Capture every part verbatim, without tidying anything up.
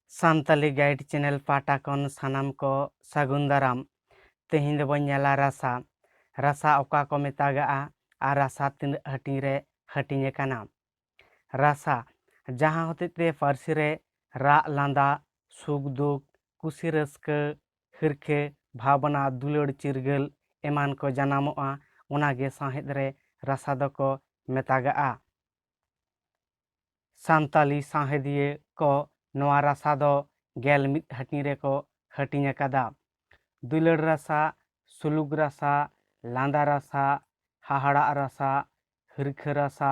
Santali guide channel ᱯᱟᱦᱴᱟ ᱠᱷᱚᱱ ᱥᱟᱱᱟᱢ ᱠᱚ ᱥᱟᱹᱜᱩᱱ ᱫᱟᱨᱟᱢ᱾ ᱛᱮᱦᱮᱧ ᱫᱚᱵᱚᱱ ᱧᱮᱞᱟ ᱨᱟᱥᱟ᱾ ᱨᱟᱥᱟ ᱚᱠᱟ ᱠᱚ ᱢᱮᱛᱟᱜᱟᱜᱼᱟ ᱟᱨ ᱨᱟᱥᱟ ᱛᱤᱱᱟᱹᱜ ᱦᱟᱹᱴᱤᱧ ᱨᱮ ᱦᱟᱹᱴᱤᱧ ᱟᱠᱟᱱᱟ᱾ ᱨᱟᱥᱟ, ᱡᱟᱦᱟᱸ ᱦᱚᱛᱮᱡ ᱛᱮ ᱯᱟᱹᱨᱥᱤ ᱨᱮ ᱨᱟᱜ ᱞᱟᱸᱫᱟ, ᱥᱩᱠ ᱫᱩᱠ, ᱠᱩᱥᱤ ᱨᱟᱹᱥᱠᱟᱹ, ᱦᱤᱨᱠᱷᱟᱹ, ᱵᱷᱟᱵᱽᱱᱟ, ᱫᱩᱞᱟᱹᱲ, ᱪᱤᱨᱜᱟᱹᱞ ᱮᱢᱟᱱ ᱠᱚ ᱡᱟᱱᱟᱢᱚᱜᱼᱟ, ᱚᱱᱟᱜᱮ ᱥᱟᱶᱦᱮᱫ ᱨᱮ ᱨᱟᱥᱟ ᱫᱚᱠᱚ ᱢᱮᱛᱟᱜᱟᱜᱼᱟ᱾ ᱥᱟᱱᱛᱟᱞᱤ ᱥᱟᱶᱦᱮᱫᱤᱭᱟᱹ ᱠᱚ ᱱᱚᱣᱟ ᱨᱟᱥᱟ ᱫᱚ ᱜᱮᱞ ᱢᱤᱫ ᱦᱟᱹᱴᱤᱧ ᱨᱮᱠᱚ ᱦᱟᱹᱴᱤᱧ ᱟᱠᱟᱫᱟ᱾ ᱫᱩᱞᱟᱹᱲ ᱨᱟᱥᱟ, ᱥᱩᱞᱩᱠ ᱨᱟᱥᱟ, ᱞᱟᱸᱫᱟ ᱨᱟᱥᱟ, ᱦᱟᱦᱟᱲᱟᱜ ᱨᱟᱥᱟ, ᱦᱤᱨᱠᱷᱟᱹ ᱨᱟᱥᱟ,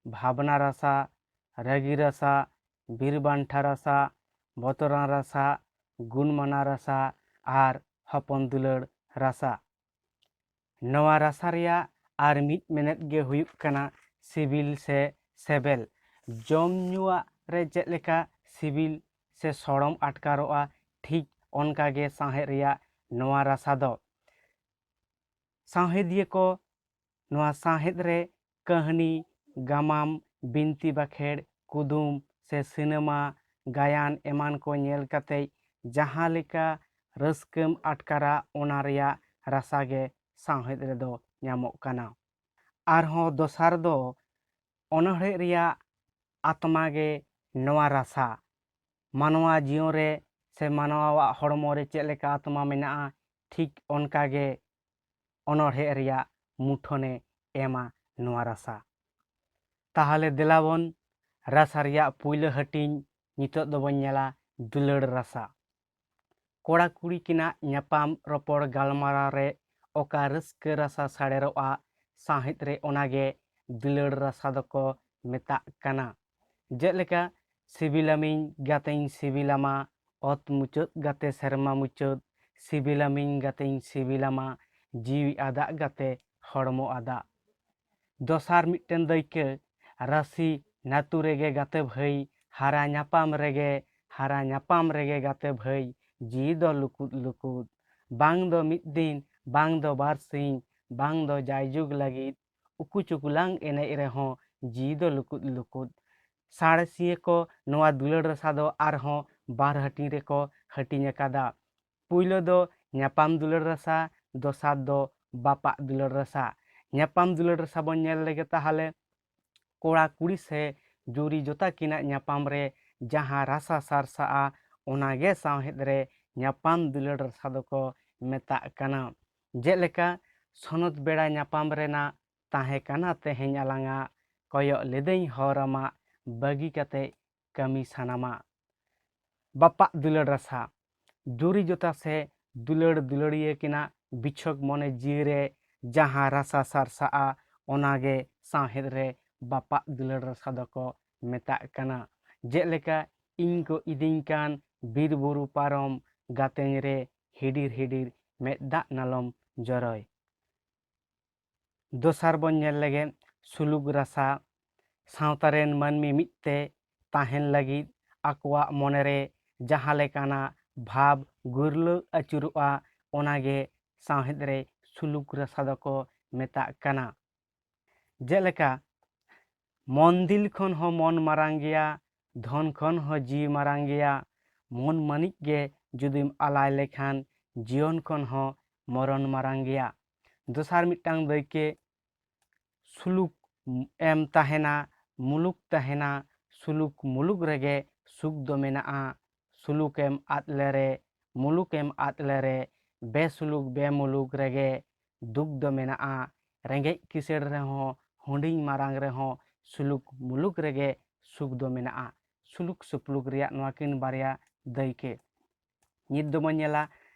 ᱵᱷᱟᱵᱽᱱᱟ ᱨᱟᱥᱟ, ᱨᱟᱹᱜᱤ ᱨᱟᱥᱟ, ᱵᱤᱨ ᱵᱟᱱᱴᱷᱟ ᱨᱟᱥᱟ, ᱵᱚᱛᱚᱨᱟᱱ ᱨᱟᱥᱟ, ᱜᱩᱱᱢᱟᱱᱟ ᱨᱟᱥᱟ ᱟᱨ ᱦᱚᱯᱚᱱ ᱫᱩᱞᱟᱹᱲ ᱨᱟᱥᱟ᱾ ᱱᱚᱣᱟ ᱨᱟᱥᱟ ᱨᱮᱭᱟᱜ ᱟᱨ ᱢᱤᱫ ᱢᱮᱱᱮᱫ ᱜᱮ ᱦᱩᱭᱩᱜ ᱠᱟᱱᱟ ᱥᱤᱵᱤᱞ ᱥᱮ ᱥᱮᱵᱮᱞ᱾ ᱡᱚᱢ ᱧᱩᱣᱟᱜ ᱨᱮ ᱪᱮᱫ ᱞᱮᱠᱟ ᱥᱤᱵᱤᱞ ᱥᱮ ᱥᱚᱲᱚᱢ ᱟᱴᱠᱟᱨᱚᱜᱼᱟ, ᱴᱷᱤᱠ ᱚᱱᱠᱟ ᱜᱮ ᱥᱟᱶᱦᱮᱫ ᱨᱮᱭᱟᱜ ᱱᱚᱣᱟ ᱨᱟᱥᱟ ᱫᱚ᱾ ᱥᱟᱶᱦᱮᱫᱤᱭᱟᱹ ᱠᱚ ᱱᱚᱣᱟ ᱥᱟᱶᱦᱮᱫ ᱨᱮ ᱠᱟᱹᱦᱱᱤ, ᱜᱟᱢᱟᱢ, ᱵᱤᱱᱛᱤ ᱵᱟᱠᱷᱮᱲ, ᱠᱩᱫᱩᱢ ᱥᱮ ᱥᱤᱱᱮᱢᱟ, ᱜᱟᱭᱟᱱ ᱮᱢᱟᱱ ᱠᱚ ᱧᱮᱞ ᱠᱟᱛᱮ ᱡᱟᱦᱟᱸ ᱞᱮᱠᱟ ᱨᱟᱹᱥᱠᱟᱹᱢ ᱟᱴᱠᱟᱨᱟ, ᱚᱱᱟ ᱨᱮᱭᱟᱜ ᱨᱟᱥᱟ ᱜᱮ ᱥᱟᱶᱦᱮᱫ ᱨᱮᱫᱚ ᱧᱟᱢᱚᱜ ᱠᱟᱱᱟ᱾ ᱟᱨᱦᱚᱸ ᱫᱚᱥᱟᱨ ᱫᱚ ᱚᱱᱚᱬᱦᱮ ᱨᱮᱭᱟᱜ ᱟᱛᱢᱟ ᱜᱮ ᱱᱚᱣᱟ ᱨᱟᱥᱟ᱾ ᱢᱟᱱᱣᱟ ᱡᱤᱭᱚᱱ ᱨᱮ ᱥᱮ ᱢᱟᱱᱣᱟᱣᱟᱜ ᱦᱚᱲᱢᱚ ᱨᱮ ᱪᱮᱫ ᱞᱮᱠᱟ ᱟᱛᱢᱟ ᱢᱮᱱᱟᱜᱼᱟ, ᱴᱷᱤᱠ ᱚᱱᱠᱟ ᱜᱮ ᱚᱱᱚᱬᱦᱮ ᱨᱮᱭᱟᱜ ᱢᱩᱴᱷᱟᱹᱱᱮ ᱮᱢᱟ ᱱᱚᱣᱟ ᱨᱟᱥᱟ᱾ ᱛᱟᱦᱚᱞᱮ ᱫᱮᱞᱟ ᱵᱚᱱ ᱨᱟᱥᱟ ᱨᱮᱭᱟᱜ ᱯᱩᱭᱞᱟᱹ ᱦᱟᱹᱴᱤᱧ ᱱᱤᱛᱚᱜ ᱫᱚᱵᱚᱱ ᱧᱮᱞᱟ ᱫᱩᱞᱟᱹᱲ ᱨᱟᱥᱟ᱾ ᱠᱚᱲᱟ ᱠᱩᱲᱤ ᱠᱤᱱᱟᱜ ᱧᱟᱯᱟᱢ ᱨᱚᱯᱚᱲ ᱜᱟᱞᱢᱟᱨᱟᱣ ᱨᱮ ᱚᱠᱟ ᱨᱟᱹᱥᱠᱟᱹ ᱨᱟᱥᱟ ᱥᱟᱲᱮᱨᱚᱜᱼᱟ ᱥᱟᱶᱦᱮᱫ ᱨᱮ, ᱚᱱᱟᱜᱮ ᱫᱩᱞᱟᱹᱲ ᱨᱟᱥᱟ ᱫᱚᱠᱚ ᱢᱮᱛᱟᱜ ᱠᱟᱱᱟ᱾ ᱡᱮᱞᱮᱠᱟ, ᱥᱤᱵᱤᱞᱟᱢᱤᱧ ᱜᱟᱛᱮᱧ ᱥᱤᱵᱤᱞᱟᱢᱟ, ᱚᱛ ᱢᱩᱪᱟᱹᱫ ᱜᱟᱛᱮ ᱥᱮᱨᱢᱟ ᱢᱩᱪᱟᱹᱫ, ᱥᱤᱵᱤᱞᱟᱢᱤᱧ ᱜᱟᱛᱮᱧ ᱥᱤᱵᱤᱞᱟᱢᱟ, ᱡᱤᱣᱤ ᱟᱫᱟᱜ ᱜᱟᱛᱮ ᱦᱚᱲᱢᱚ ᱟᱫᱟᱜ᱾ ᱫᱚᱥᱟᱨ ᱢᱤᱫᱴᱮᱱ ᱫᱟᱹᱭᱠᱟᱹ, ᱨᱟᱥᱤ ᱱᱟᱹᱛᱩ ᱨᱮᱜᱮ ᱜᱟᱛᱮ ᱵᱷᱟᱹᱭ, ᱦᱟᱨᱟ ᱧᱟᱯᱟᱢ ᱨᱮᱜᱮ, ᱦᱟᱨᱟ ᱧᱟᱯᱟᱢ ᱨᱮᱜᱮ ᱜᱟᱛᱮ ᱵᱷᱟᱹᱭ, ᱡᱤᱣᱤ ᱫᱚ ᱞᱩᱠᱩᱫ ᱞᱩᱠᱩᱫ᱾ ᱵᱟᱝ ᱫᱚ ᱢᱤᱫ ᱫᱤᱱ, ᱵᱟᱝ ᱫᱚ ᱵᱟᱨ ᱥᱤᱧ, ᱵᱟᱝ ᱫᱚ ᱡᱟᱭᱡᱩᱜᱽ ᱞᱟᱹᱜᱤᱫ, ᱩᱠᱩ ᱪᱩᱠᱩᱞᱟᱝ ᱮᱱᱮᱡ ᱨᱮᱦᱚᱸ ᱡᱤᱣᱤ ᱫᱚ ᱞᱩᱠᱩᱫ ᱞᱩᱠᱩᱫ᱾ ᱥᱟᱬᱮᱥᱤᱭᱟᱹ ᱠᱚ ᱱᱚᱣᱟ ᱫᱩᱞᱟᱹᱲ ᱨᱟᱥᱟ ᱫᱚ ᱟᱨᱦᱚᱸ ᱵᱟᱨ ᱦᱟᱹᱴᱤᱧ ᱨᱮᱠᱚ ᱦᱟᱹᱴᱤᱧ ᱟᱠᱟᱫᱟ᱾ ᱯᱩᱭᱞᱟᱹ ᱫᱚ ᱧᱟᱯᱟᱢ ᱫᱩᱞᱟᱹᱲ ᱨᱟᱥᱟ, ᱫᱚᱥᱟᱨ ᱫᱚ ᱵᱟᱯᱟᱜ ᱫᱩᱞᱟᱹᱲ ᱨᱟᱥᱟ᱾ ᱧᱟᱯᱟᱢ ᱫᱩᱞᱟᱹᱲ ᱨᱟᱥᱟ ᱵᱚᱱ ᱧᱮᱞ ᱞᱮᱜᱮ ᱛᱟᱦᱚᱞᱮ᱾ ᱠᱚᱲᱟ ᱠᱩᱲᱤ ᱥᱮ ᱡᱩᱨᱤ ᱡᱚᱛᱟ ᱠᱤᱱᱟᱜ ᱧᱟᱯᱟᱢ ᱨᱮ ᱡᱟᱦᱟᱸ ᱨᱟᱥᱟ ᱥᱟᱨᱥᱟᱜᱼᱟ, ᱚᱱᱟᱜᱮ ᱥᱟᱶᱦᱮᱫ ᱨᱮ ᱧᱟᱯᱟᱢ ᱫᱩᱞᱟᱹᱲ ᱨᱟᱥᱟ ᱫᱚᱠᱚ ᱢᱮᱛᱟᱜ ᱠᱟᱱᱟ᱾ ᱡᱮᱞᱮᱠᱟ, ᱥᱚᱱᱚᱛ ᱵᱮᱲᱟ ᱧᱟᱯᱟᱢ ᱨᱮᱱᱟᱜ ᱛᱟᱦᱮᱸ ᱠᱟᱱᱟ ᱛᱮᱦᱮᱧ ᱟᱞᱟᱝᱟᱜ, ᱠᱚᱭᱚᱜ ᱞᱤᱫᱟᱹᱧ ᱦᱚᱨ ᱟᱢᱟᱜ, ᱵᱟᱹᱜᱤ ᱠᱟᱛᱮ ᱠᱟᱹᱢᱤ ᱥᱟᱱᱟᱢᱟ᱾ ᱵᱟᱯᱟᱜ ᱫᱩᱞᱟᱹᱲ ᱨᱟᱥᱟ᱾ ᱡᱩᱨᱤ ᱡᱚᱛᱟ ᱥᱮ ᱫᱩᱞᱟᱹᱲ ᱫᱩᱞᱟᱹᱲᱤᱭᱟᱹ ᱠᱤᱱᱟᱜ ᱵᱤᱪᱷᱚᱠ ᱢᱚᱱᱮ ᱡᱤᱣᱤ ᱨᱮ ᱡᱟᱦᱟᱸ ᱨᱟᱥᱟ ᱥᱟᱨᱥᱟᱜᱼᱟ, ᱚᱱᱟᱜᱮ ᱥᱟᱶᱦᱮᱫ ᱨᱮ ᱵᱟᱯᱟᱜ ᱫᱩᱞᱟᱹᱲ ᱨᱟᱥᱟ ᱫᱚᱠᱚ ᱢᱮᱛᱟᱜ ᱠᱟᱱᱟ᱾ ᱡᱮᱞᱮᱠᱟ, ᱤᱧ ᱠᱚ ᱤᱫᱤᱧ ᱠᱟᱱ ᱵᱤᱨ ᱵᱩᱨᱩ ᱯᱟᱨᱚᱢ, ᱜᱟᱛᱮᱧ ᱨᱮ ᱦᱤᱰᱤᱨ ᱦᱤᱰᱤᱨ ᱢᱮᱫ ᱫᱟᱜ ᱱᱟᱞᱚᱢ ᱡᱚᱨᱚᱭ᱾ ᱫᱚᱥᱟᱨ ᱵᱚᱱ ᱧᱮᱞ ᱞᱮᱜᱮ ᱥᱩᱞᱩᱠ ᱨᱟᱥᱟ᱾ ᱥᱟᱶᱛᱟ ᱨᱮᱱ ᱢᱟᱹᱱᱢᱤ ᱢᱤᱫ ᱛᱮ ᱛᱟᱦᱮᱱ ᱞᱟᱹᱜᱤᱫ ᱟᱠᱚᱣᱟᱜ ᱢᱚᱱᱮ ᱨᱮ ᱡᱟᱦᱟᱸ ᱞᱮᱠᱟᱱᱟᱜ ᱵᱷᱟᱵᱽ ᱜᱩᱨᱞᱟᱹᱣ ᱟᱹᱪᱩᱨᱚᱜᱼᱟ, ᱚᱱᱟᱜᱮ ᱥᱟᱶᱦᱮᱫ ᱨᱮ ᱥᱩᱞᱩᱠ ᱨᱟᱥᱟ ᱫᱚᱠᱚ ᱢᱮᱛᱟᱜ ᱠᱟᱱᱟ᱾ ᱡᱮᱞᱮᱠᱟ, ᱢᱚᱱ ᱫᱤᱞ ᱠᱷᱚᱱ ᱦᱚᱸ ᱢᱚᱱ ᱢᱟᱨᱟᱝ ᱜᱮᱭᱟ, ᱫᱷᱚᱱ ᱠᱷᱚᱱ ᱦᱚᱸ ᱡᱤᱣᱤ ᱢᱟᱨᱟᱝ ᱜᱮᱭᱟ᱾ ᱢᱚᱱ ᱢᱟᱹᱱᱤᱡ ᱜᱮ ᱡᱩᱫᱤᱢ ᱟᱞᱟᱭ ᱞᱮᱠᱷᱟᱱ, ᱡᱤᱭᱚᱱ ᱠᱷᱚᱱ ᱦᱚᱸ ᱢᱚᱨᱚᱱ ᱢᱟᱨᱟᱝ ᱜᱮᱭᱟ᱾ ᱫᱚᱥᱟᱨ ᱢᱤᱫᱴᱟᱝ ᱫᱟᱹᱭᱠᱟᱹ, ᱥᱩᱞᱩᱠ ᱮᱢ ᱛᱟᱦᱮᱱᱟ, ᱢᱩᱞᱩᱠ ᱛᱟᱦᱮᱱᱟ᱾ ᱥᱩᱞᱩᱠ ᱢᱩᱞᱩᱠ ᱨᱮᱜᱮ ᱥᱩᱠ ᱫᱚ ᱢᱮᱱᱟᱜᱼᱟ᱾ ᱥᱩᱞᱩᱠ ᱮᱢ ᱟᱫ ᱞᱮᱨᱮ, ᱢᱩᱞᱩᱠ ᱮᱢ ᱟᱫ ᱞᱮᱨᱮ, ᱵᱮᱥᱩᱞᱩᱠ ᱵᱮᱢᱩᱞᱩᱠ ᱨᱮᱜᱮ ᱫᱩᱠ ᱫᱚ ᱢᱮᱱᱟᱜᱼᱟ᱾ ᱨᱮᱸᱜᱮᱡ ᱠᱤᱥᱟᱹᱬ ᱨᱮᱦᱚᱸ, ᱦᱩᱰᱤᱧ ᱢᱟᱨᱟᱝ ᱨᱮᱦᱚᱸ, ᱥᱩᱞᱩᱠ ᱢᱩᱞᱩᱠ ᱨᱮᱜᱮ ᱥᱩᱠ ᱫᱚ ᱢᱮᱱᱟᱜᱼᱟ᱾ ᱥᱩᱞᱩᱠ ᱥᱩᱯᱞᱩᱠ ᱨᱮᱭᱟᱜ ᱱᱚᱣᱟ ᱠᱤᱱ ᱵᱟᱨᱭᱟ ᱫᱟᱹᱭᱠᱟᱹ᱾ ᱱᱤᱛ ᱫᱚᱵᱚᱱ ᱧᱮᱞᱟ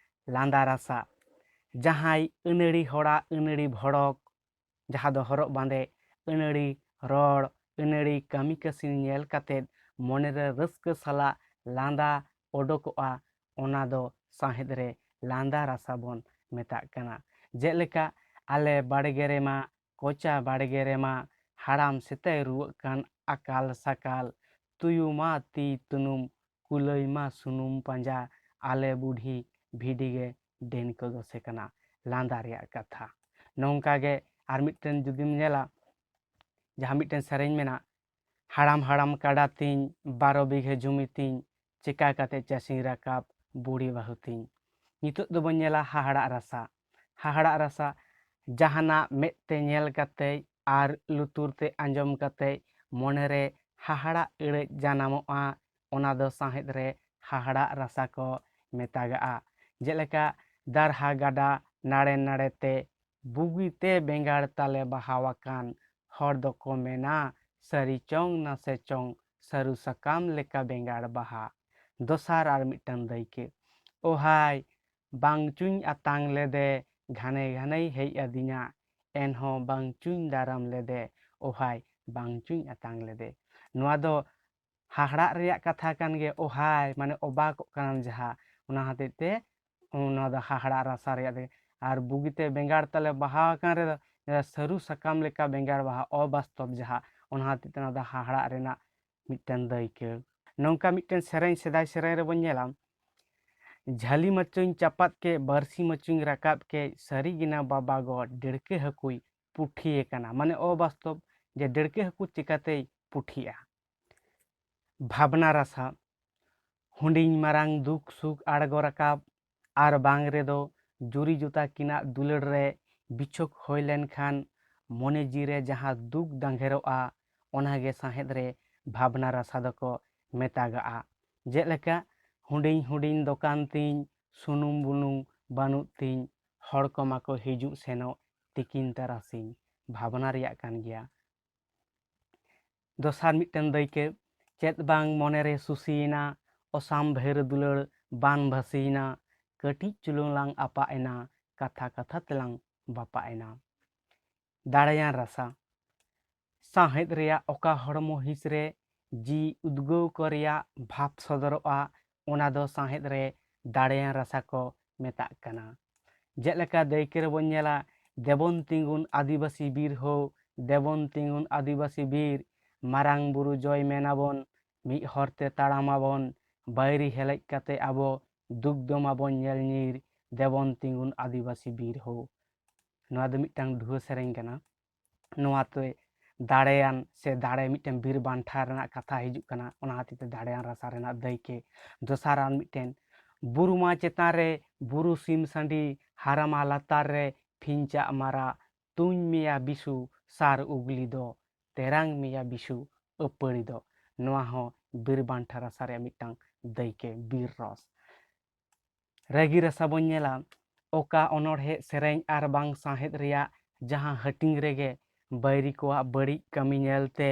ᱞᱟᱸᱫᱟ ᱨᱟᱥᱟ᱾ ᱡᱟᱦᱟᱸᱭ ᱟᱹᱱᱟᱹᱲᱤ ᱦᱚᱲᱟᱜ ᱟᱹᱱᱟᱹᱲᱤ ᱵᱷᱚᱲᱚᱠ, ᱡᱟᱦᱟᱸ ᱫᱚ ᱦᱚᱨᱚᱜ ᱵᱟᱸᱫᱮ, ᱟᱹᱱᱟᱹᱲᱤ ᱨᱚᱲ, ᱟᱹᱱᱟᱹᱲᱤ ᱠᱟᱹᱢᱤ ᱠᱟᱹᱥᱱᱤ ᱧᱮᱞ ᱠᱟᱛᱮᱫ ᱢᱚᱱᱮᱨᱮ ᱨᱟᱹᱥᱠᱟᱹ ᱥᱟᱞᱟᱜ ᱞᱟᱸᱫᱟ ᱚᱰᱚᱠᱚᱜᱼᱟ, ᱚᱱᱟ ᱫᱚ ᱥᱟᱶᱦᱮᱫ ᱨᱮ ᱞᱟᱸᱫᱟ ᱨᱟᱥᱟ ᱵᱚᱱ ᱢᱮᱛᱟᱜ ᱠᱟᱱᱟ᱾ ᱡᱮᱞᱮᱠᱟ, ᱟᱞᱮ ᱵᱟᱲᱜᱮ ᱨᱮᱢᱟ, ᱠᱚᱪᱟ ᱵᱟᱲᱜᱮ ᱨᱮᱢᱟ, ᱦᱟᱲᱟᱢ ᱥᱮᱛᱟᱭ ᱨᱩᱣᱟᱹᱜ ᱠᱟᱱ ᱟᱠᱟᱞ ᱥᱟᱠᱟᱞ, ᱛᱩᱭᱩ ᱢᱟ ᱛᱤ ᱛᱩᱱᱩᱢ, ᱠᱩᱞᱟᱹᱭ ᱢᱟ ᱥᱩᱱᱩᱢ ᱯᱟᱸᱡᱟ, ᱟᱞᱮ ᱵᱩᱰᱷᱤ ᱵᱷᱤᱰᱤ ᱜᱮ ᱰᱮᱱ ᱠᱚ ᱫᱚᱥᱮ ᱠᱟᱱᱟ᱾ ᱞᱟᱸᱫᱟ ᱨᱮᱭᱟᱜ ᱠᱟᱛᱷᱟ᱾ ᱱᱚᱝᱠᱟ ᱜᱮ ᱟᱨ ᱢᱤᱫᱴᱮᱱ ᱡᱩᱫᱤᱢ ᱧᱮᱞᱟ, ᱡᱟᱦᱟᱸ ᱢᱤᱫᱴᱮᱱ ᱥᱮᱨᱮᱧ ᱢᱮᱱᱟᱜ, ᱦᱟᱲᱟᱢ ᱦᱟᱲᱟᱢ ᱠᱟᱰᱟ ᱛᱤᱧ, ᱵᱟᱨᱚ ᱵᱤᱜᱷᱟᱹ ᱡᱩᱢᱤ ᱛᱤᱧ, ᱪᱮᱠᱟ ᱠᱟᱛᱮ ᱪᱟᱥᱤᱧ ᱨᱟᱠᱟᱵ ᱵᱩᱲᱦᱤ ᱵᱟᱹᱦᱩ ᱛᱤᱧ᱾ ᱱᱤᱛᱚᱜ ᱫᱚᱵᱚᱱ ᱧᱮᱞᱟ ᱦᱟᱦᱟᱲᱟᱜ ᱨᱟᱥᱟ᱾ ᱦᱟᱦᱟᱲᱟᱜ ᱨᱟᱥᱟ ᱡᱟᱦᱟᱱᱟᱜ ᱢᱮᱫ ᱛᱮ ᱧᱮᱞ ᱠᱟᱛᱮ ᱟᱨ ᱞᱩᱛᱩᱨ ᱛᱮ ᱟᱸᱡᱚᱢ ᱠᱟᱛᱮ ᱢᱚᱱᱮᱨᱮ ᱦᱟᱦᱟᱲᱟᱜ ᱟᱹᱲᱟᱹ ᱡᱟᱱᱟᱢᱚᱜᱼᱟ, ᱚᱱᱟ ᱫᱚ ᱥᱟᱶᱦᱮᱫ ᱨᱮ ᱦᱟᱦᱟᱲᱟᱜ ᱨᱟᱥᱟ ᱠᱚ ᱢᱮᱛᱟᱜᱟᱜᱼᱟ᱾ ᱡᱮᱞᱮᱠᱟ ᱫᱟᱨᱦᱟ ᱜᱟᱰᱟ ᱱᱟᱲᱮ ᱱᱟᱲᱮ ᱛᱮ ᱵᱩᱜᱤᱛᱮ ᱵᱮᱸᱜᱟᱲ ᱛᱟᱞᱮ ᱵᱟᱦᱟᱣᱟᱠᱟᱱ, ᱦᱚᱲ ᱫᱚᱠᱚ ᱢᱮᱱᱟ ᱥᱟᱹᱨᱤ ᱪᱚᱝ ᱱᱟᱥᱮ ᱪᱚᱝ ᱥᱟᱹᱨᱩ ᱥᱟᱠᱟᱢ ᱞᱮᱠᱟ ᱵᱮᱸᱜᱟᱲ ᱵᱟᱦᱟ᱾ ᱫᱚᱥᱟᱨ ᱟᱨ ᱢᱤᱫᱴᱟᱝ ᱫᱟᱹᱭᱠᱟᱹ᱾ ᱳᱦᱟᱭ ᱵᱟᱝ ᱪᱩᱧ ᱟᱛᱟᱝ ᱞᱮᱫᱮ, ᱜᱷᱟᱱᱮ ᱜᱷᱟᱱᱮᱭ ᱦᱮᱡ ᱟᱹᱫᱤᱧᱟ, ᱮᱱᱦᱚᱸ ᱵᱟᱝ ᱪᱩᱧ ᱫᱟᱨᱟᱢ ᱞᱮᱫᱮ, ᱳᱦᱟᱭ ᱵᱟᱝ ᱪᱩᱧ ᱟᱛᱟᱝ ᱞᱮᱫᱮ᱾ ᱱᱚᱣᱟ ᱫᱚ ᱦᱟᱦᱟᱲᱟᱜ ᱨᱮᱭᱟᱜ ᱠᱟᱛᱷᱟ ᱠᱟᱱ ᱜᱮ, ᱳᱦᱟᱭ ᱢᱟᱱᱮ ᱚᱵᱟᱠᱚᱜ ᱠᱟᱱᱟᱢ ᱡᱟᱦᱟᱸ, ᱚᱱᱟ ᱦᱚᱛᱮᱡ ᱛᱮ ᱱᱚᱣᱟ ᱫᱚ ᱦᱟᱦᱟᱲᱟᱜ ᱨᱟᱥᱟ ᱨᱮᱭᱟᱜ ᱫᱚ᱾ ᱟᱨ ᱵᱩᱜᱤᱛᱮ ᱵᱮᱸᱜᱟᱲ ᱛᱟᱞᱮ ᱵᱟᱦᱟ ᱟᱠᱟᱱ ᱨᱮᱫᱚ ᱥᱟᱹᱨᱩ ᱥᱟᱠᱟᱢ ᱞᱮᱠᱟ ᱵᱮᱸᱜᱟᱲ ᱵᱟᱦᱟ, ᱚᱵᱟᱥᱛᱚᱵ ᱡᱟᱦᱟᱸ, ᱚᱱᱟ ᱦᱚᱛᱮᱡ ᱛᱮ ᱱᱚᱣᱟ ᱫᱚ ᱦᱟᱦᱟᱲᱟᱜ ᱨᱮᱱᱟᱜ ᱢᱤᱫᱴᱮᱱ ᱫᱟᱹᱭᱠᱟᱹ᱾ ᱱᱚᱝᱠᱟ ᱢᱤᱫᱴᱮᱱ ᱥᱮᱨᱮᱧ, ᱥᱮᱫᱟᱭ ᱥᱮᱨᱮᱧ ᱨᱮᱵᱚᱱ ᱧᱮᱞᱟ, ᱡᱷᱟᱹᱞᱤ ᱢᱟᱪᱚᱧ ᱪᱟᱯᱟᱫ ᱠᱮᱫ, ᱵᱟᱹᱲᱥᱤ ᱢᱟᱪᱚᱧ ᱨᱟᱠᱟᱵ ᱠᱮᱫ, ᱥᱟᱹᱨᱤ ᱜᱮᱱᱟ ᱵᱟᱵᱟ ᱜᱚ ᱰᱟᱹᱲᱠᱟᱹ ᱦᱟᱹᱠᱩᱭ ᱯᱩᱴᱷᱤᱭᱮ ᱠᱟᱱᱟ᱾ ᱢᱟᱱᱮ ᱚᱵᱟᱥᱛᱚᱵ ᱡᱮ ᱰᱟᱹᱲᱠᱟᱹ ᱦᱟᱹᱠᱩ ᱪᱤᱠᱟᱹᱛᱮᱭ ᱯᱩᱴᱷᱤᱜᱼᱟ᱾ ᱵᱷᱟᱵᱽᱱᱟ ᱨᱟᱥᱟ᱾ ᱦᱩᱰᱤᱧ ᱢᱟᱨᱟᱝ ᱫᱩᱠ ᱥᱩᱠ ᱟᱬᱜᱚ ᱨᱟᱠᱟᱵ, ᱟᱨ ᱵᱟᱝ ᱨᱮᱫᱚ ᱡᱩᱨᱤ ᱡᱚᱛᱟ ᱠᱤᱱᱟᱜ ᱫᱩᱞᱟᱹᱲ ᱨᱮ ᱵᱤᱪᱷᱳᱠ ᱦᱩᱭ ᱞᱮᱱᱠᱷᱟᱱ ᱢᱚᱱᱮ ᱡᱤᱣᱤ ᱨᱮ ᱡᱟᱦᱟᱸ ᱫᱩᱠ ᱫᱟᱸᱜᱮᱨᱚᱜᱼᱟ, ᱚᱱᱟᱜᱮ ᱥᱟᱶᱦᱮᱫ ᱨᱮ ᱵᱷᱟᱵᱽᱱᱟ ᱨᱟᱥᱟ ᱫᱚᱠᱚ ᱢᱮᱛᱟᱜᱟᱜᱼᱟ᱾ ᱡᱮᱞᱮᱠᱟ ᱦᱩᱰᱤᱧ ᱦᱩᱰᱤᱧ ᱫᱚᱠᱟᱱ ᱛᱤᱧ, ᱥᱩᱱᱩᱢ ᱵᱩᱞᱩᱝ ᱵᱟᱹᱱᱩᱜ ᱛᱤᱧ, ᱦᱚᱲ ᱠᱚ ᱢᱟᱠᱚ ᱦᱤᱡᱩᱜ ᱥᱮᱱᱚᱜ ᱛᱤᱠᱤᱱ ᱛᱟᱨᱟᱥᱤᱧ, ᱵᱷᱟᱵᱽᱱᱟ ᱨᱮᱭᱟᱜ ᱠᱟᱱ ᱜᱮᱭᱟ᱾ ᱫᱚᱥᱟᱨ ᱢᱤᱫᱴᱮᱱ ᱫᱟᱹᱭᱠᱟᱹ, ᱪᱮᱫ ᱵᱟᱝ ᱢᱚᱱᱮᱨᱮ ᱥᱩᱥᱤᱭᱮᱱᱟ, ᱚᱥᱟᱢᱵᱷᱮᱨ ᱫᱩᱞᱟᱹᱲ ᱵᱟᱱ ᱵᱷᱟᱹᱥᱤᱭᱮᱱᱟ, ᱠᱟᱹᱴᱤᱡ ᱪᱩᱞᱩᱝ ᱞᱟᱝ ᱟᱯᱟᱜ ᱮᱱᱟ, ᱠᱟᱛᱷᱟ ᱠᱟᱛᱷᱟ ᱛᱮᱞᱟᱝ ᱵᱟᱯᱟᱜ ᱮᱱᱟ᱾ ᱫᱟᱲᱮᱭᱟᱱ ᱨᱟᱥᱟ᱾ ᱥᱟᱶᱦᱮᱫ ᱨᱮᱭᱟᱜ ᱚᱠᱟ ᱦᱚᱲᱢᱚ ᱦᱤᱸᱥ ᱨᱮ ᱡᱤᱣᱤ ᱩᱫᱽᱜᱟᱹᱣ ᱠᱚ ᱨᱮᱭᱟᱜ ᱵᱷᱟᱵᱽ ᱥᱚᱫᱚᱨᱚᱜᱼᱟ, ᱚᱱᱟ ᱫᱚ ᱥᱟᱶᱦᱮᱫ ᱨᱮ ᱫᱟᱲᱮᱭᱟᱱ ᱨᱟᱥᱟ ᱠᱚ ᱢᱮᱛᱟᱜ ᱠᱟᱱᱟ᱾ ᱡᱮᱞᱮᱠᱟ ᱫᱟᱹᱭᱠᱟᱹ ᱨᱮᱵᱚᱱ ᱧᱮᱞᱟ, ᱫᱮᱵᱚᱱ ᱛᱤᱸᱜᱩᱱ ᱟᱹᱫᱤᱵᱟᱹᱥᱤ ᱵᱤᱨ ᱦᱳ, ᱫᱮᱵᱚᱱ ᱛᱤᱸᱜᱩᱱ ᱟᱹᱫᱤᱵᱟᱹᱥᱤ ᱵᱤᱨ, ᱢᱟᱨᱟᱝ ᱵᱩᱨᱩ ᱡᱚᱭ ᱢᱮᱱᱟᱵᱚᱱ, ᱢᱤᱫ ᱦᱚᱨᱛᱮ ᱛᱟᱲᱟᱢᱟᱵᱚᱱ, ᱵᱟᱹᱭᱨᱤ ᱦᱮᱞᱮᱡ ᱠᱟᱛᱮ ᱟᱵᱚ ᱫᱩᱠ ᱫᱚ ᱢᱟᱵᱚᱱ ᱧᱮᱞ ᱧᱤᱨ, ᱫᱮᱵᱚᱱ ᱛᱤᱸᱜᱩᱱ ᱟᱹᱫᱤᱵᱟᱹᱥᱤ ᱵᱤᱨ ᱦᱳ᱾ ᱱᱚᱣᱟ ᱫᱚ ᱢᱤᱫᱴᱟᱝ ᱰᱷᱩᱣᱟᱹ ᱥᱮᱨᱮᱧ ᱠᱟᱱᱟ᱾ ᱱᱚᱣᱟ ᱛᱮ ᱫᱟᱲᱮᱭᱟᱱ ᱥᱮ ᱫᱟᱲᱮ ᱢᱤᱫᱴᱮᱱ ᱵᱤᱨ ᱵᱟᱱᱴᱷᱟ ᱨᱮᱱᱟᱜ ᱠᱟᱛᱷᱟ ᱦᱤᱡᱩᱜ ᱠᱟᱱᱟ᱾ ᱚᱱᱟ ᱦᱚᱛᱮᱡ ᱛᱮ ᱫᱟᱲᱮᱭᱟᱱ ᱨᱟᱥᱟ ᱨᱮᱱᱟᱜ ᱫᱟᱹᱭᱠᱟᱹ᱾ ᱫᱚᱥᱟᱨ ᱟᱨ ᱢᱤᱫᱴᱮᱱ, ᱵᱩᱨᱩᱢᱟ ᱪᱮᱛᱟᱱ ᱨᱮ ᱵᱩᱨᱩ ᱥᱤᱢ ᱥᱟᱺᱰᱤ, ᱦᱟᱨᱟᱢᱟ ᱞᱟᱛᱟᱨ ᱨᱮ ᱯᱷᱤᱧᱪᱟᱜ ᱢᱟᱨᱟ, ᱛᱩᱧ ᱢᱮᱭᱟ ᱵᱤᱥᱩ ᱥᱟᱨ ᱩᱜᱽᱞᱤ ᱫᱚ, ᱛᱮᱨᱟᱝ ᱢᱮᱭᱟ ᱵᱤᱥᱩ ᱟᱹᱯᱟᱹᱲᱤ ᱫᱚ᱾ ᱱᱚᱣᱟ ᱦᱚᱸ ᱵᱤᱨ ᱵᱟᱱᱴᱷᱟ ᱨᱟᱥᱟ ᱨᱮᱭᱟᱜ ᱢᱤᱫᱴᱟᱝ ᱫᱟᱹᱭᱠᱟᱹ, ᱵᱤᱨ ᱨᱚᱥ᱾ ᱨᱟᱹᱜᱤ ᱨᱟᱥᱟ ᱵᱚᱱ ᱧᱮᱞᱟ, ᱚᱠᱟ ᱚᱱᱚᱬᱦᱮ, ᱥᱮᱨᱮᱧ ᱟᱨ ᱵᱟᱝ ᱥᱟᱶᱦᱮᱫ ᱨᱮᱭᱟᱜ ᱡᱟᱦᱟᱸ ᱦᱟᱹᱴᱤᱧ ᱨᱮᱜᱮ ᱵᱟᱹᱭᱨᱤ ᱠᱚᱣᱟᱜ ᱵᱟᱹᱲᱤᱡ ᱠᱟᱹᱢᱤ ᱧᱮᱞᱛᱮ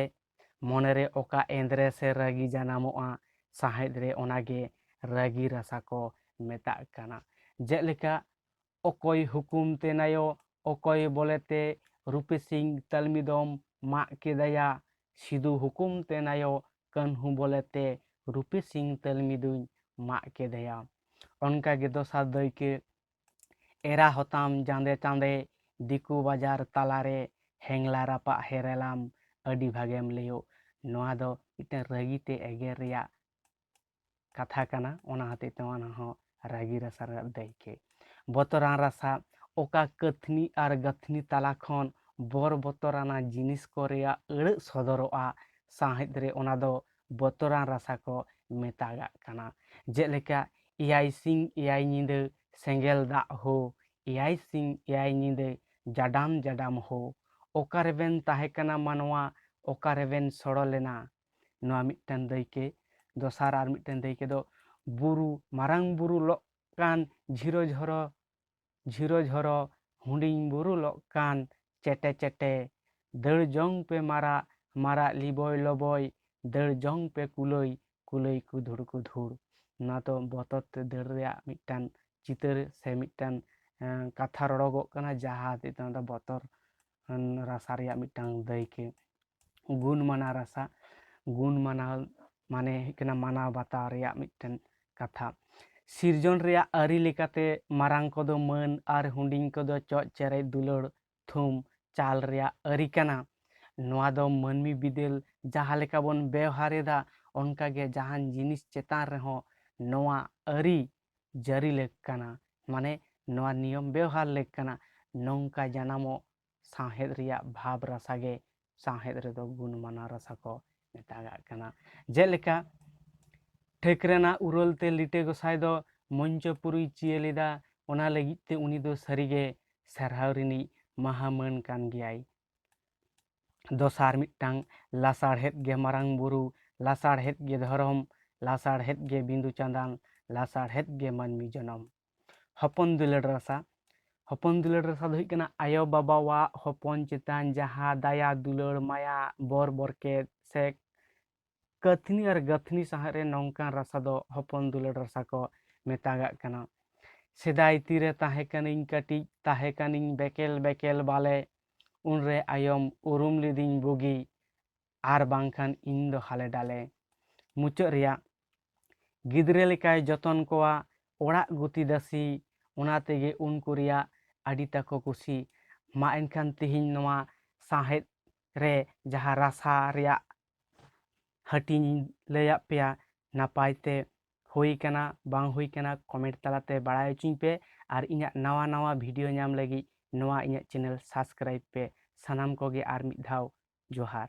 ᱢᱚᱱᱮᱨᱮ ᱚᱠᱟ ᱮᱸᱫᱽᱨᱮ ᱥᱮ ᱨᱟᱹᱜᱤ ᱡᱟᱱᱟᱢᱚᱜᱼᱟ, ᱥᱟᱶᱦᱮᱫ ᱨᱮ ᱚᱱᱟᱜᱮ ᱨᱟᱹᱜᱤ ᱨᱟᱥᱟ ᱠᱚ ᱢᱮᱛᱟᱜ ᱠᱟᱱᱟ᱾ ᱡᱮᱞᱮᱠᱟ, ᱚᱠᱚᱭ ᱦᱩᱠᱩᱢ ᱛᱮ ᱱᱟᱭᱚ, ᱚᱠᱚᱭ ᱵᱚᱞᱮᱛᱮ ᱨᱩᱯᱮ ᱥᱤᱝ ᱛᱟᱞᱢᱤ ᱫᱚᱢ ᱢᱟᱜ ᱠᱮᱫᱟᱭᱟ, ᱥᱤᱫᱩ ᱦᱩᱠᱩᱢ ᱛᱮ ᱱᱟᱭᱚ, ᱠᱟᱹᱱᱦᱩ ᱵᱚᱞᱮᱛᱮ ᱨᱩᱯᱮ ᱥᱤᱝ ᱛᱟᱞᱢᱤ ᱫᱩᱧ ᱢᱟᱜ ᱠᱮᱫᱮᱭᱟ᱾ ᱚᱱᱠᱟᱜᱮ ᱫᱚᱥᱟᱨ ᱫᱟᱹᱭᱠᱟᱹ, ᱮᱨᱟ ᱦᱚᱛᱟᱢ ᱡᱟᱸᱫᱮ ᱪᱟᱸᱫᱮ, ᱫᱤᱠᱩ ᱵᱟᱡᱟᱨ ᱛᱟᱞᱟᱨᱮ ᱦᱮᱝᱞᱟ ᱨᱟᱯᱟᱜ ᱦᱮᱨᱮᱞᱟᱢ, ᱟᱹᱰᱤ ᱵᱷᱟᱜᱮᱢ ᱞᱟᱹᱭᱚᱜ᱾ ᱱᱚᱣᱟ ᱫᱚ ᱢᱤᱫᱴᱮᱱ ᱨᱟᱹᱜᱤ ᱛᱮ ᱮᱜᱮᱨ ᱨᱮᱭᱟᱜ ᱠᱟᱛᱷᱟ ᱠᱟᱱᱟ, ᱚᱱᱟ ᱦᱚᱛᱮᱡ ᱛᱮ ᱚᱱᱟ ᱦᱚᱸ ᱨᱟᱹᱜᱤ ᱨᱟᱥᱟ ᱨᱮᱱᱟᱜ ᱫᱟᱹᱭᱠᱟᱹ᱾ ᱵᱚᱛᱚᱨᱟᱱ ᱨᱟᱥᱟ, ᱚᱠᱟ ᱠᱟᱹᱛᱷᱱᱤ ᱟᱨ ᱜᱟᱹᱛᱷᱱᱤ ᱛᱟᱞᱟ ᱠᱷᱚᱱ ᱵᱚᱨ ᱵᱚᱛᱚᱨᱟᱱᱟᱜ ᱡᱤᱱᱤᱥ ᱠᱚ ᱨᱮᱭᱟᱜ ᱟᱹᱲᱟᱹᱜ ᱥᱚᱫᱚᱨᱚᱜᱼᱟ, ᱥᱟᱶᱦᱮᱫ ᱨᱮ ᱚᱱᱟ ᱫᱚ ᱵᱚᱛᱚᱨᱟᱱ ᱨᱟᱥᱟ ᱠᱚ ᱢᱮᱛᱟᱜᱟᱜ ᱠᱟᱱᱟ᱾ ᱡᱮᱞᱮᱠᱟ, ᱮᱭᱟᱭ ᱥᱤᱧ ᱮᱭᱟᱭ ᱧᱤᱫᱟᱹ ᱥᱮᱸᱜᱮᱞ ᱫᱟᱜ ᱦᱳ, ᱮᱭᱟᱭ ᱥᱤᱧ ᱮᱭᱟᱭ ᱧᱤᱫᱟᱹ ᱡᱟᱰᱟᱢ ᱡᱟᱰᱟᱢ ᱦᱳ, ᱚᱠᱟ ᱨᱮᱵᱮᱱ ᱛᱟᱦᱮᱸ ᱠᱟᱱᱟ ᱢᱟᱱᱣᱟ, ᱚᱠᱟ ᱨᱮᱵᱮᱱ ᱥᱚᱲᱚ ᱞᱮᱱᱟ? ᱱᱚᱣᱟ ᱢᱤᱫᱴᱮᱱ ᱫᱟᱹᱭᱠᱟᱹ᱾ ᱫᱚᱥᱟᱨ ᱟᱨ ᱢᱤᱫᱴᱮᱱ ᱫᱟᱹᱭᱠᱟᱹ ᱫᱚ, ᱵᱩᱨᱩ, ᱢᱟᱨᱟᱝ ᱵᱩᱨᱩ ᱞᱚᱜ ᱠᱟᱱ ᱡᱷᱤᱨᱚ ᱡᱷᱚᱨᱚ, ᱡᱷᱤᱨᱚ ᱡᱷᱚᱨᱚ, ᱦᱩᱰᱤᱧ ᱵᱩᱨᱩ ᱞᱚᱜ ᱠᱟᱱ ᱪᱮᱴᱮ ᱪᱮᱴᱮ, ᱫᱟᱹᱲ ᱡᱚᱝ ᱯᱮ ᱢᱟᱨᱟᱜ, ᱢᱟᱨᱟᱜ ᱞᱤᱵᱚᱭ ᱞᱚᱵᱚᱭ, ᱫᱟᱹᱲ ᱡᱚᱝ ᱯᱮ ᱠᱩᱞᱟᱹᱭ, ᱠᱩᱞᱟᱹᱭ ᱠᱩᱫᱷᱩᱲ ᱠᱩᱫᱷᱩᱲ᱾ ᱱᱚᱣᱟ ᱫᱚ ᱵᱚᱛᱚᱨ ᱛᱮ ᱫᱟᱹᱲ ᱨᱮᱭᱟᱜ ᱢᱤᱫᱴᱟᱝ ᱪᱤᱛᱟᱹᱨ ᱥᱮ ᱢᱤᱫᱴᱟᱝ, ᱮᱸ, ᱠᱟᱛᱷᱟ ᱨᱚᱲᱚᱜᱚᱜ ᱠᱟᱱᱟ, ᱡᱟᱦᱟᱸ ᱦᱚᱛᱮᱡ ᱛᱮ ᱱᱚᱣᱟ ᱫᱚ ᱵᱚᱛᱚᱨ, ᱮᱸ, ᱨᱟᱥᱟ ᱨᱮᱭᱟᱜ ᱢᱤᱫᱴᱟᱝ ᱫᱟᱹᱭᱠᱟᱹ᱾ ᱜᱩᱱ ᱢᱟᱱᱟᱣ ᱨᱟᱥᱟ, ᱜᱩᱱ ᱢᱟᱱᱟᱣ ᱢᱟᱱᱮ ᱦᱩᱭᱩᱜ ᱠᱟᱱᱟ ᱢᱟᱱᱟᱣ ᱵᱟᱛᱟᱣ ᱨᱮᱭᱟᱜ ᱢᱤᱫᱴᱮᱱ ᱠᱟᱛᱷᱟ᱾ ᱥᱤᱨᱡᱚᱱ ᱨᱮᱭᱟᱜ ᱟᱹᱨᱤ ᱞᱮᱠᱟᱛᱮ ᱢᱟᱨᱟᱝ ᱠᱚᱫᱚ ᱢᱟᱹᱱ ᱟᱨ ᱦᱩᱰᱤᱧ ᱠᱚᱫᱚ ᱪᱚᱜ ᱪᱮᱨᱮᱡ ᱫᱩᱞᱟᱹᱲ ᱛᱷᱩᱢ ᱪᱟᱞ ᱨᱮᱭᱟᱜ ᱟᱹᱨᱤ ᱠᱟᱱᱟ᱾ ᱱᱚᱣᱟ ᱫᱚ ᱢᱟᱹᱱᱢᱤ ᱵᱤᱫᱟᱹᱞ ᱡᱟᱦᱟᱸ ᱞᱮᱠᱟ ᱵᱚᱱ ᱵᱮᱣᱦᱟᱨ ᱮᱫᱟ, ᱚᱱᱠᱟᱜᱮ ᱡᱟᱦᱟᱱ ᱡᱤᱱᱤᱥ ᱪᱮᱛᱟᱱ ᱨᱮᱦᱚᱸ ᱱᱚᱣᱟ ᱟᱹᱨᱤ ᱡᱟᱹᱨᱤ ᱞᱮᱠ ᱠᱟᱱᱟ, ᱢᱟᱱᱮ ᱱᱚᱣᱟ ᱱᱤᱭᱚᱢ ᱵᱮᱣᱦᱟᱨ ᱞᱮᱠ ᱠᱟᱱᱟ᱾ ᱱᱚᱝᱠᱟ ᱡᱟᱱᱟᱢᱚᱜ ᱥᱟᱶᱦᱮᱫ ᱨᱮᱭᱟᱜ ᱵᱷᱟᱵᱽ ᱨᱟᱥᱟ ᱜᱮ ᱥᱟᱶᱦᱮᱫ ᱨᱮᱫᱚ ᱜᱩᱱᱢᱟᱱᱟ ᱨᱟᱥᱟ ᱠᱚ ᱢᱮᱛᱟᱜᱟᱜ ᱠᱟᱱᱟ᱾ ᱡᱮᱞᱮᱠᱟ ᱴᱷᱟᱹᱠ ᱨᱮᱱᱟᱜ ᱩᱨᱟᱹᱞ ᱛᱮ ᱞᱤᱴᱟᱹ ᱜᱚᱸᱥᱟᱭ ᱫᱚ ᱢᱚᱧᱪᱚᱯᱩᱨᱤᱭ ᱪᱤᱭᱟᱹ ᱞᱮᱫᱟ, ᱚᱱᱟ ᱞᱟᱹᱜᱤᱫ ᱛᱮ ᱩᱱᱤ ᱫᱚ ᱥᱟᱹᱨᱤᱜᱮ ᱥᱟᱨᱦᱟᱣ ᱨᱤᱱᱤᱡ ᱢᱟᱦᱟ ᱢᱟᱹᱱ ᱠᱟᱱ ᱜᱮᱭᱟᱭ᱾ ᱫᱚᱥᱟᱨ ᱢᱤᱫᱴᱟᱝ, ᱞᱟᱥᱟᱲᱦᱮᱫ ᱜᱮ ᱢᱟᱨᱟᱝ ᱵᱩᱨᱩ, ᱞᱟᱥᱟᱲᱦᱮᱫ ᱜᱮ ᱫᱷᱚᱨᱚᱢ, ᱞᱟᱥᱟᱲᱦᱮᱫ ᱜᱮ ᱵᱤᱸᱫᱩ ᱪᱟᱸᱫᱟᱱ, ᱞᱟᱥᱟᱲᱦᱮᱫ ᱜᱮ ᱢᱟᱹᱱᱢᱤ ᱡᱚᱱᱚᱢ᱾ ᱦᱚᱯᱚᱱ ᱫᱩᱞᱟᱹᱲ ᱨᱟᱥᱟ᱾ ᱦᱚᱯᱚᱱ ᱫᱩᱞᱟᱹᱲ ᱨᱟᱥᱟ ᱫᱚ ᱦᱩᱭᱩᱜ ᱠᱟᱱᱟ ᱟᱭᱳ ᱵᱟᱵᱟᱣᱟᱜ ᱦᱚᱯᱚᱱ ᱪᱮᱛᱟᱱ ᱡᱟᱦᱟᱸ ᱫᱟᱭᱟ, ᱫᱩᱞᱟᱹᱲ, ᱢᱟᱭᱟ, ᱵᱚᱨ, ᱵᱚᱨᱠᱮᱛ ᱥᱮ ᱠᱟᱹᱛᱷᱱᱤ ᱟᱨ ᱜᱟᱹᱛᱷᱱᱤ ᱥᱟᱶᱦᱮᱫ ᱨᱮ ᱱᱚᱝᱠᱟᱱ ᱨᱟᱥᱟ ᱫᱚ ᱦᱚᱯᱚᱱ ᱫᱩᱞᱟᱹᱲ ᱨᱟᱥᱟ ᱠᱚ ᱢᱮᱛᱟᱜᱟᱜ ᱠᱟᱱᱟ᱾ ᱥᱮᱫᱟᱭ ᱛᱤᱨᱮ ᱛᱟᱦᱮᱸ ᱠᱟᱹᱱᱟᱹᱧ ᱠᱟᱹᱴᱤᱡ, ᱛᱟᱦᱮᱸ ᱠᱟᱹᱱᱟᱹᱧ ᱵᱮᱠᱮᱞ ᱵᱮᱠᱮᱞ ᱵᱟᱞᱮ, ᱩᱱᱨᱮ ᱟᱭᱳᱢ ᱩᱨᱩᱢ ᱞᱤᱫᱤᱧ ᱵᱩᱜᱤ, ᱟᱨ ᱵᱟᱝᱠᱷᱟᱱ ᱤᱧ ᱫᱚ ᱦᱟᱞᱮ ᱰᱟᱞᱮ᱾ ᱢᱩᱪᱟᱹᱫ ᱨᱮᱭᱟᱜ, ᱜᱤᱫᱽᱨᱟᱹ ᱞᱮᱠᱟᱭ ᱡᱚᱛᱚᱱ ᱠᱚᱣᱟ ᱚᱲᱟᱜ ᱜᱩᱛᱤ ᱫᱟᱹᱥᱤ, ᱚᱱᱟ ᱛᱮᱜᱮ ᱩᱱᱠᱩ ᱨᱮᱭᱟᱜ ᱟᱹᱰᱤ ᱛᱟᱠᱚ ᱠᱩᱥᱤ᱾ ᱢᱟ ᱮᱱᱠᱷᱟᱱ ᱛᱮᱦᱮᱧ ᱱᱚᱣᱟ ᱥᱟᱶᱦᱮᱫ ᱨᱮ ᱡᱟᱦᱟᱸ ᱨᱟᱥᱟ ᱨᱮᱭᱟᱜ ᱦᱟᱹᱴᱤᱧ ᱤᱧ ᱞᱟᱹᱭᱟᱫ ᱯᱮᱭᱟ, ᱱᱟᱯᱟᱭ ᱛᱮ ᱦᱩᱭ ᱠᱟᱱᱟ ᱵᱟᱝ ᱦᱩᱭ ᱠᱟᱱᱟ comment ᱛᱟᱞᱟᱛᱮ ᱵᱟᱲᱟᱭ ᱦᱚᱪᱚᱧ ᱯᱮ᱾ ᱟᱨ ᱤᱧᱟᱹᱜ ᱱᱟᱣᱟ ᱱᱟᱣᱟ video ᱧᱟᱢ ᱞᱟᱹᱜᱤᱫ ᱱᱚᱣᱟ ᱤᱧᱟᱹᱜ channel subscribe ᱯᱮ᱾ ᱥᱟᱱᱟᱢ ᱠᱚᱜᱮ ᱟᱨ ᱢᱤᱫ ᱫᱷᱟᱣ ᱡᱚᱦᱟᱨ᱾